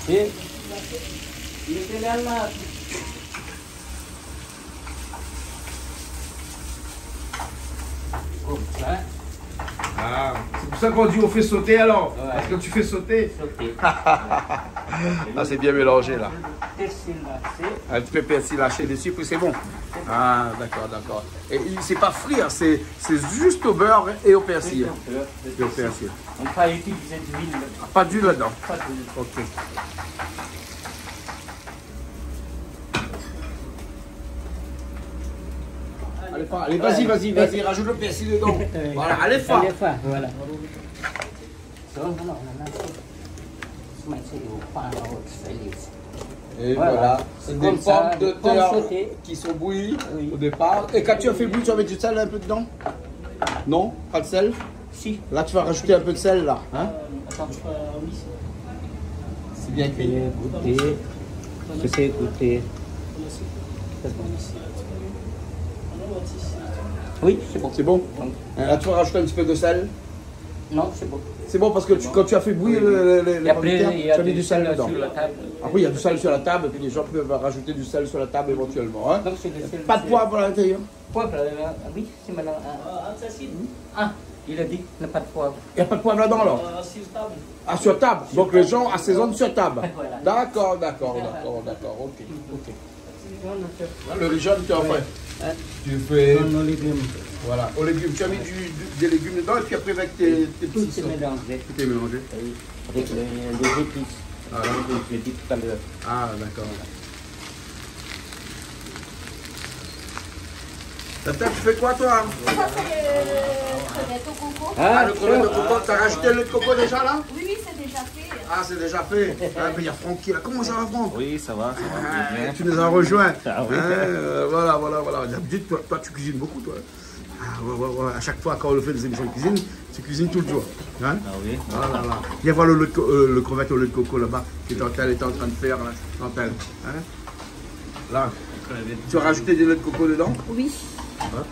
Et comme ça. Ah, c'est pour ça qu'on dit on fait sauter alors. Ouais. Parce que tu fais sauter. Sauter. Ah, c'est bien mélangé là. Persil haché. Un petit peu persil haché dessus, puis c'est bon. Ah, d'accord, d'accord. Et il, c'est pas frit, hein, c'est, c'est juste au beurre et au persil. Juste au beurre, le persil. Et au persil. On peut utiliser d'huile. Ah, pas d'huile là-dedans. Pas d'huile. Ok. Allez, fort. Allez, vas-y, vas-y, vas-y, rajoute le persil dedans. Voilà, allez, fort. Allez, fort, voilà. Et voilà, c'est des pommes de terre qui sont bouillies au départ. Voilà. C'est comme ça, pomme sautée. Oui. Et quand tu as fait bouillir, tu avais du sel un peu dedans ? Non, pas de sel ? Si. Là, tu vas rajouter un peu de sel, là, hein ? Euh, attends, euh, oui, c'est... C'est bien cuit. Fais goûter. Fais goûter. Oui, c'est bon. C'est bon ? Donc, euh, là, tu vas rajouter un petit peu de sel. Non, c'est bon. C'est bon parce que tu, quand tu as fait bouillir le, le, le, les pommes de terre, tu as mis du sel dedans. Oui, oui. Et après, il y a du sel sur la table. Après, il y a du sel sur la table, et puis les gens peuvent rajouter du sel sur la table éventuellement, hein. Donc, c'est le sel, c'est... Pas de poivre à l'intérieur ? Poivre, euh, oui, c'est maintenant, euh, ah, il a dit, il n'y a pas de poivre. Il n'y a pas de poivre là-dedans, alors ? Euh, sur table. Ah, sur table. Donc, les gens assaisonnent sur table. Voilà. D'accord, d'accord, d'accord, d'accord. Ok, ok. Là, le riz jaune, tu en fais. Hein ? Tu fais... Dans nos légumes. Voilà, aux légumes. Tu as mis du, du, des légumes dedans et puis après avec tes, tes petits sauces. Tout est mélangé. Tout est mélangé. Oui. Avec les, les épices. Voilà. Comme je l'ai dit tout à l'heure. Ah, d'accord. Tata, tu fais quoi, toi ? Ça, c'est le crevette au coco. Ah, le crevette au coco. T'as rajouté le lait de coco déjà, là ? Oui, oui, c'est déjà fait. Ah, c'est déjà fait. Ah, mais il y a Franck qui est là. Comment ça va, Franck ? Oui, ça va, ça va, bien. Ah, tu nous as rejoints. Ah oui. Hein, euh, voilà, voilà, voilà. D'habitude, toi, toi, tu cuisines beaucoup, toi. Ah, ouais, ouais, ouais. À chaque fois, quand on fait des émissions de cuisine, tu cuisines tout le jour. Hein ? Ah oui. Voilà, voilà. Viens voir le, le, euh, le crevette au lait de coco là-bas, qui est en, elle est en train de faire, là, Chantal. Hein ? Là. Tu as rajouté du lait de coco dedans ? Oui. Hein ?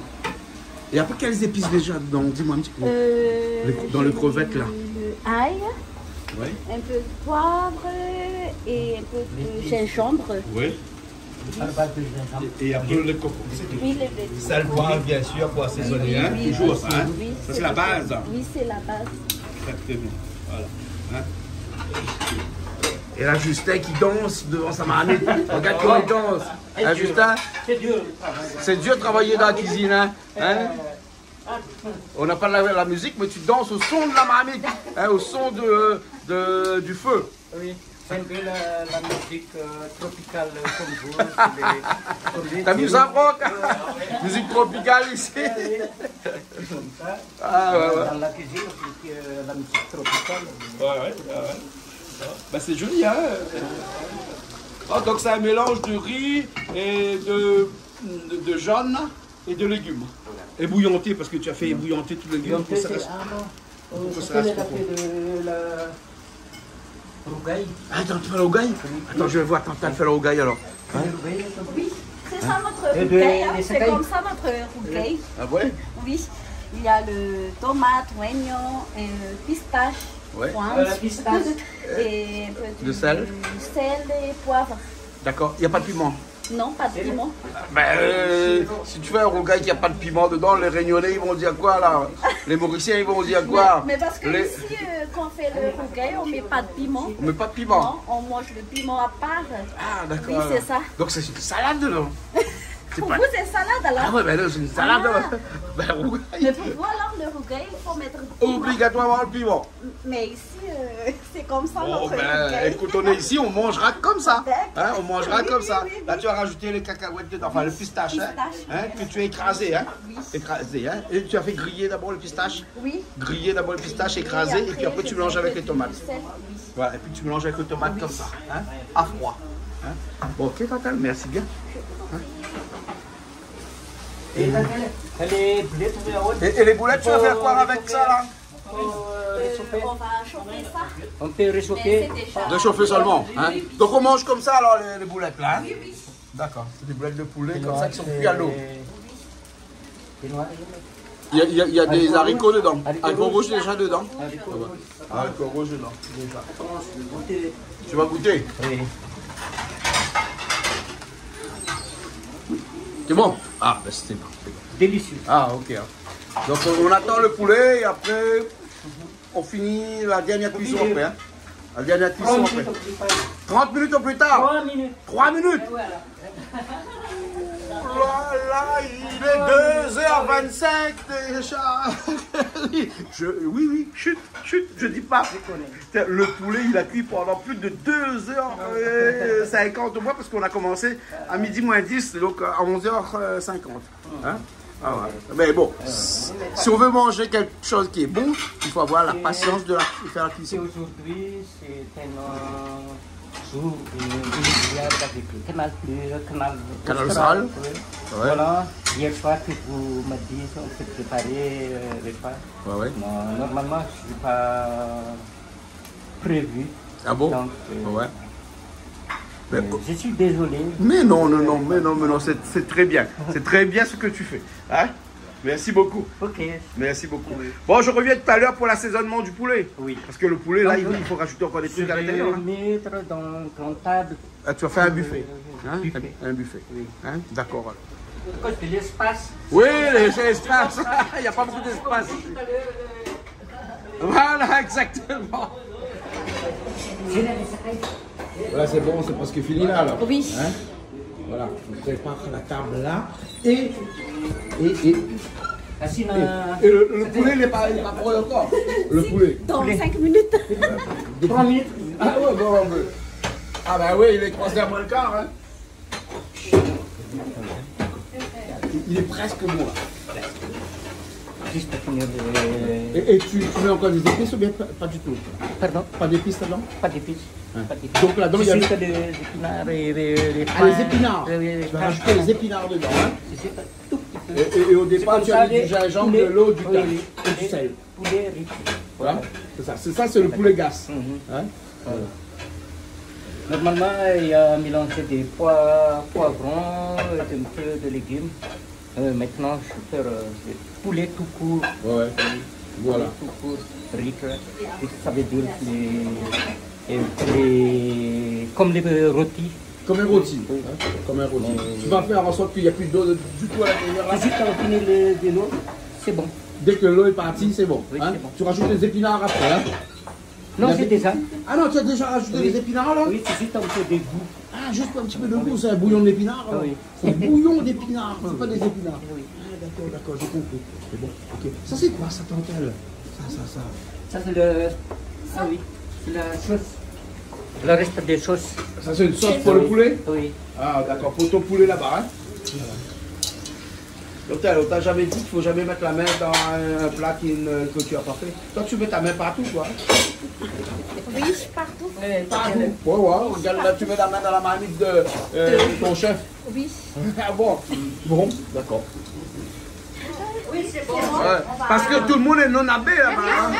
Et après, quelles épices déjà dedans ? Dis-moi un petit peu. Euh, dans le crevette, là. J'ai mis le ail, ouais, un peu de poivre et un peu de gingembre. Oui. Et, et un peu de coco, c'est tout. Oui, le lait de coco. Sel, poivre, bien sûr, pour assaisonner, hein, toujours, hein. Oui, oui, oui. Ça, c'est la base. Oui, c'est la base. Exactement. Voilà. Hein ? Et là, Justin qui danse devant sa marmite. Regarde comment il danse. Hein, Justin ? C'est dur, le travail. C'est dur de travailler dans la cuisine, hein ? Hein ? On n'a pas la, la musique, mais tu danses au son de la marmite, hein, au son de, de, du feu. Oui, c'est un peu la, la musique, euh, tropicale, euh, comme vous, c'est les, comme les... T'as vu ça, Franck ? Musique tropicale ici. Oui, oui. C'est comme ça. Ah, ouais, ouais. Dans la cuisine, on fait, euh, la musique tropicale. Ouais, ouais, ouais, ouais. Bah, c'est joli, hein ? Oh, donc c'est un mélange de riz et de, de, de jaune et de légumes. Voilà. Et bouillanté, parce que tu as fait bouillanter tous les légumes pour que ça reste, ah non, pour que ça reste profond. Euh, ça fait la, la rougail. Ah, t'es en train de faire la rougail ? Oui. Attends, je vais voir, t'es en train de faire la rougail alors. Hein ? Oui, c'est ça notre rougail, hein. C'est comme ça notre rougail. Ah ouais ? Oui. Il y a le tomate, oignon, euh, pistache, pointe, euh, et un peu de sel et poivre. D'accord, il y a pas de piment ? Non, pas de piment. Ben, euh, si tu fais un rougail qui a pas de piment dedans, les Réunionnais, ils vont dire quoi, là ? Les Mauriciens, ils vont dire quoi ? Mais, mais parce que ici, euh, quand on fait le rougail, on met pas de piment. On met pas de piment ? Non, on mange le piment à part. Ah, d'accord. Oui, c'est ça. Donc, c'est une salade, non ? Pour vous, c'est salade, alors ? Ah ouais, ben là, c'est une salade. Ah. Ben, rougail. Mais pour vous, alors, le rougail, il faut mettre du piment. Obligatoirement le piment. Mais ici, euh, c'est comme ça, notre rougail. Bon, ben, écoute, on est ici, on mangera comme ça. D'accord. Hein, on mangera comme ça. Oui, oui, oui. Là, tu as rajouté les cacahuètes dedans, enfin, le pistache, hein, que tu as écrasé, hein. Oui. Écrasé, hein. Et tu as fait griller d'abord le pistache. Oui. Griller d'abord le pistache, écrasé, et puis après, tu mélanges avec les tomates. Oui, et après, je mets du sel, oui. Voilà, et puis tu mélanges avec les tomates comme ça, hein, à froid. Hein. Bon, ok, Chantal, merci bien. Hein. Et, et les boulettes, tu vas faire quoi avec ça, là ? Euh, on va chauffer ça. On peut réchauffer. Mais c'est déjà... Réchauffer seulement, hein ? Oui, oui. Donc on mange comme ça, alors, les, les boulettes, là, hein ? Oui, oui. D'accord, c'est des boulettes de poulet comme ça qui sont cuites à l'eau. Il y a, il y a, il y a des haricots dedans. Haricots rouges déjà dedans. Haricots rouges. Ah, haricots rouges dedans, déjà. Tu vas goûter ? Oui. C'est bon ? Ah, ben, c'était bon, c'est bon. Délicieux. Ah, ok, hein. Donc, on, on attend le poulet et après, on finit la dernière cuisson après, hein. La dernière cuisson après. Trente minutes au plus tard. Trente minutes au plus tard. Trois minutes. Trois minutes. Et voilà. Oh là là, il est deux heures vingt-cinq déjà. Je, oui, oui, chut, chut, je dis pas. Le poulet, il a cuit pendant plus de deux heures, euh, cinquante au moins, parce qu'on a commencé à midi moins dix, donc à onze heures cinquante. Hein ? Ah ouais. Mais bon, si on veut manger quelque chose qui est bon, il faut avoir la patience de la, faire la cuisson. Et aujourd'hui, c'est un, euh, jour, euh, inoubliable avec Canal Plus, Canal Austral. Austral. Ouais. Voilà. Hier soir, que vous m'avez dit, on s'est préparé, euh, repas. Ouais, ouais. Non, normalement, je suis pas prévu. Ah bon ? Donc, euh, ouais. Mais, euh, je suis désolé. Mais non, non, non, mais non, mais non, c'est, c'est très bien. C'est très bien ce que tu fais. Hein ? Merci beaucoup. Ok. Merci beaucoup. Oui. Bon, je reviens tout à l'heure pour l'assaisonnement du poulet. Oui. Parce que le poulet, là, il, il faut rajouter encore des trucs à l'intérieur, hein. Je vais mettre dans une grande table. Ah, tu vas faire un buffet. Euh, hein ? Buffet. Un, un buffet. Oui. Hein ? D'accord, alors. À cause de l'espace. Oui, les espaces. Il y a pas beaucoup d'espace. Voilà, exactement. Voilà, c'est bon, c'est presque fini là, alors. Oui. Hein ? Voilà, on prépare la table là. Et, et, et, et le, le poulet, il est pas, il est pas prêt encore. Le poulet. Dans cinq minutes. Trois minutes. Ah ouais, bon, on peut. Ah bah oui, il est trois heures moins le quart, hein. Il est presque bon, là. Juste pour finir de... Et, et tu, tu mets encore des épices ou bien pas, pas du tout ? Pardon ? Pas d'épices dedans ? Pas d'épices. Hein. Pas d'épices. Donc là-dedans, il y a juste des épinards et des, des... Ah, les épinards. Tu vas rajouter les épinards dedans, hein ? C'est, c'est un tout petit peu. Et, et, et au départ, tu as mis du gingembre, de l'eau, du thym et du sel. Poulet riz. Voilà. Hein ? C'est ça, c'est ça, c'est le poulet gas. Mhm. Hein ? Voilà. Normalement, il y a mélangé des pois, poivrons, euh, un peu de légumes. Euh, maintenant, je vais faire, euh, le poulet tout court. Ouais, ouais. Voilà. Poulet tout court, riz, quoi. Et ça veut dire les, les, les, comme les rôtis. Comme un rôti, hein, comme un rôti. Oui. Tu vas faire en sorte qu'il y a plus d'eau du tout à l'intérieur, là. Juste quand on finit le, de l'eau, c'est bon. Dès que l'eau est partie, c'est bon, hein. Oui, c'est bon. Tu rajoutes les épinards après, hein. Non, c'est déjà. Ah non, tu as déjà rajouté les épinards, là ? Oui, c'est juste un peu de goût. Ah, juste un petit peu de goût, c'est un bouillon d'épinards, alors. Ah oui. C'est un bouillon d'épinards, c'est pas des épinards. Oui. D'accord, d'accord, j'ai compris. C'est bon, ok. Ça, c'est quoi, ça, tantelle ? Ça, ça, ça. Ça, c'est le, ah oui, c'est la sauce. Le reste des sauces. Ça, c'est une sauce pour le poulet ? Oui. Ah, d'accord, pour ton poulet là-bas, hein ? Voilà. Donc, t'as, on t'a jamais dit qu'il faut jamais mettre la main dans un plat qui ne, que tu as pas fait. Toi, tu mets ta main partout, toi, hein ? Oui, partout. Ouais, ouais, regarde, là, tu mets la main dans la marmite de, euh, de ton chef. Oui. Ah bon ? Bon, d'accord. Oui, c'est bon. Ouais, parce que tout le monde est non-abé là-bas, hein.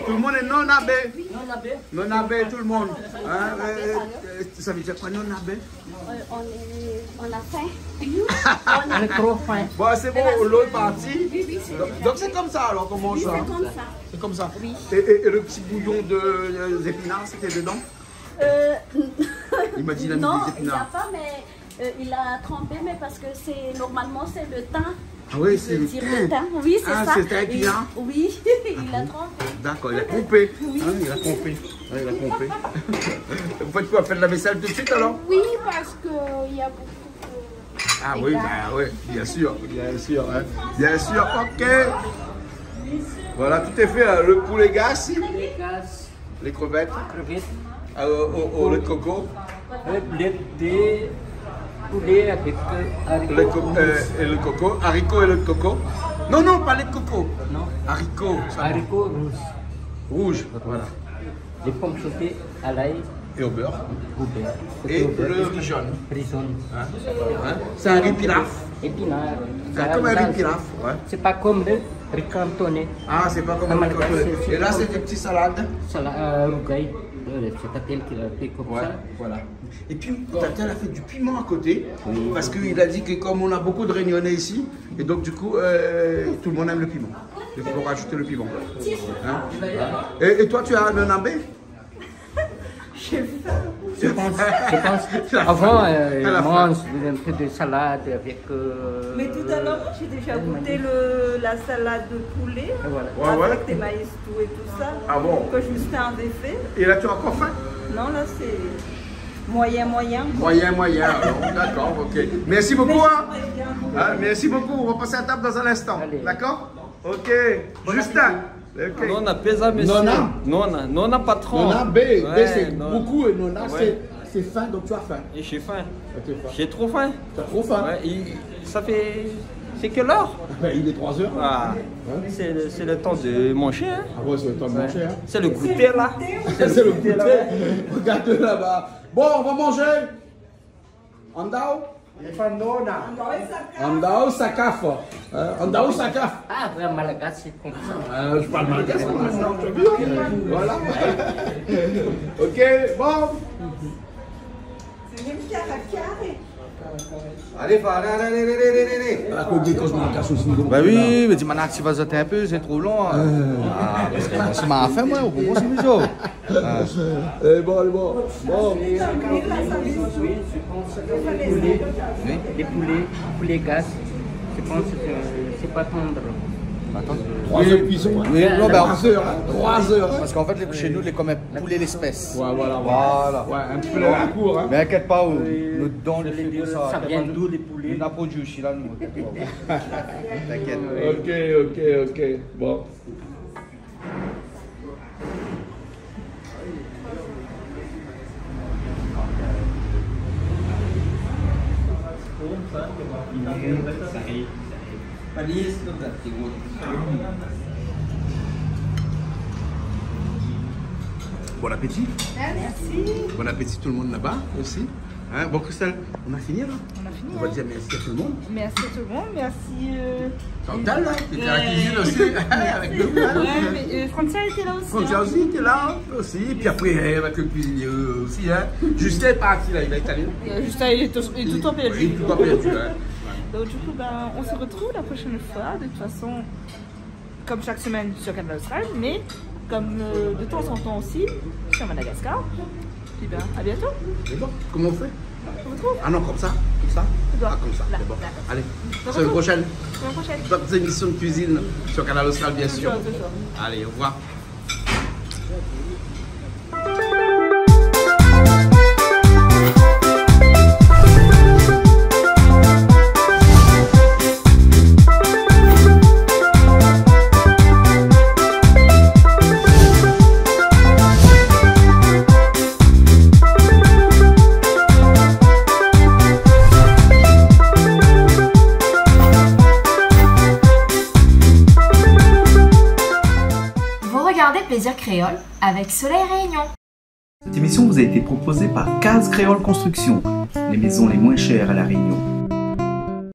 Tout le monde est non-abé. Non-abé. Non-abé, tout le monde. Hein, euh, euh, ça veut dire quoi, non-abé ? Euh, on est, on a faim. On est trop faim. Bon, c'est bon, l'eau est partie. Oui, oui, c'est... Donc, donc c'est comme ça alors qu'on mange, oui, ça, hein ? C'est comme ça. C'est comme ça. Oui. Et, et, et le petit bouillon de, euh, épinards, c'était dedans ? Euh, il m'a dit, il a mis des épinards. Non, il y a pas, mais, euh, il a trempé, mais parce que c'est, normalement, c'est le thym. Ah oui, c'est le thym. Oui, c'est ça. Ah, c'est un thym, hein ? Oui, il a trempé. Ah bon ? D'accord, il a pompé. Oui. Hein, il a pompé. Hein, il a pompé. Vous faites quoi ? Faites la vaisselle tout de suite alors ? Oui, parce que il y a beaucoup de... Ah oui, bah oui, bien sûr, bien sûr, hein. Bien sûr, ok. Voilà, tout est fait, hein. Le poulet gasse, les crevettes, euh, au, au lait de coco. Le poulet de poulet avec, euh, haricots rouges. Le co-, euh, et le coco, haricots et lait de coco. Non, non, pas lait de coco. Non. Haricots, ça va. Haricots rouges. Rouges, voilà. Les pommes sautées à l'ail. Et au beurre. Au beurre. Et au beurre. Le riz jaune. Riz jaune. Hein ? Hein ? C'est un riz pilaf. Épinards. C'est comme un riz pilaf, ouais. C'est pas comme le riz cantonais. Ah, c'est pas comme le riz cantonais. Et là, c'est des petites salades. Sala-, euh, rougail. Euh, c'est Tantelle qui l'a fait comme ça. Ouais, voilà. Et puis, Tantelle a fait du piment à côté, parce qu'il a dit que comme on a beaucoup de Réunionnais ici, et donc du coup, euh, tout le monde aime le piment. Donc, il faut rajouter le piment. Hein ? Et, et toi, tu as un enambé ? J'ai faim. Je pense, je pense qu'avant, euh, on mange un peu de salade avec, euh... Mais tout à l'heure, moi, j'ai déjà goûté le, la salade de poulet avec des maïs doux et tout ça, que Justin avait fait. Ouais, ouais. Ah bon ? Et là, tu as encore faim ? Non, là, c'est moyen, moyen, quoi. Moyen, moyen, alors. D'accord, ok. Merci beaucoup, hein. Mais je regarde. Hein, merci beaucoup. On va passer à table dans un instant. Allez. D'accord ? Ok. Bon appétit. Justin. Ok. Nona, peza, monsieur. Nona. Nona, nona, patron. Nona, bé, bé, c'est beaucoup et nona, c'est, c'est faim, donc tu as faim. Et j'ai faim. Ah, tu as faim. J'ai trop faim. Tu as trop faim. Ouais, il, ça fait, c'est quelle heure ? Ben, il est trois heures. Ah, c'est le, c'est le temps de manger, hein. Ah ouais, c'est le temps de manger, hein. C'est le goûter, là. C'est le goûter, là. Regarde là-bas. Bon, on va manger. Andao ? Lé pa nona. Andao sa kaf. Hein, andao sa kaf. Ah, ouais, malgache, c'est comme ça. Ah, je parle malgache, moi, maintenant, tu as vu, hein ? Voilà. Ok, bon. C'est même carré, carré. Allez, allez, allez. Ah, koté, kan mi kas osi, donk, la. Bah oui, mé di, man, aktiv azot in pé, sé tro lon, hein. Euh. Ah, parske moin, si ma fé, moin, o bout, sé mizo. Ah. Lé bon, lé bon. Bon. Oui, je pense que le poulet, le poulet, poulet gas, je pense que c'est pas tendre. Attends. Trois heures de cuisson, hein. Oui, non, ben, trois heures, hein. Trois heures, hein. Parce qu'en fait, chez nous, il est comme un poulet l'espèce. Ouais, voilà, voilà. Voilà. Ouais, un poulet à la cour, hein. Mais inquiète pas, nous, dans le frigo, ça, ça vient d'où, les poulets ? On a produit aussi, là, nous, inquiète pas. T'inquiète. Ok, ok, ok. Bon. Bon appétit. Ah, merci. Bon appétit tout le monde là-bas aussi. Hein, bon, Christelle, on a fini, là ? On a fini, hein. On va dire merci à tout le monde. Merci à tout le monde, merci, euh, Chantal, là, qui était à la cuisine aussi, avec nous. Ouais, mais, euh, Francia était là aussi, hein. Francia aussi était là, aussi. Et puis après, euh, avec le cuisinier, euh, aussi, hein. Justin est parti, là, il a été allé. Euh, Justin, il est tout, il est tout le temps perdu. Il est tout le temps perdu, hein. Donc, du coup, ben, on se retrouve la prochaine fois. De toute façon, comme chaque semaine sur Kanal Austral, mais comme, euh, de temps en temps aussi sur Madagascar. Puis ben, à bientôt. D'accord. Comment on fait ? On se retrouve. Ah non, comme ça, comme ça. Tu dois. Ah, comme ça. Là, d'accord. D'accord. Allez, semaine prochaine. Semaine prochaine. D'autres émissions de cuisine sur Kanal Austral, bien sûr. Toujours, toujours. Allez, au revoir. Créole avec Soleil Réunion. Cette émission vous a été proposée par Case Créole Construction, les maisons les moins chères à La Réunion.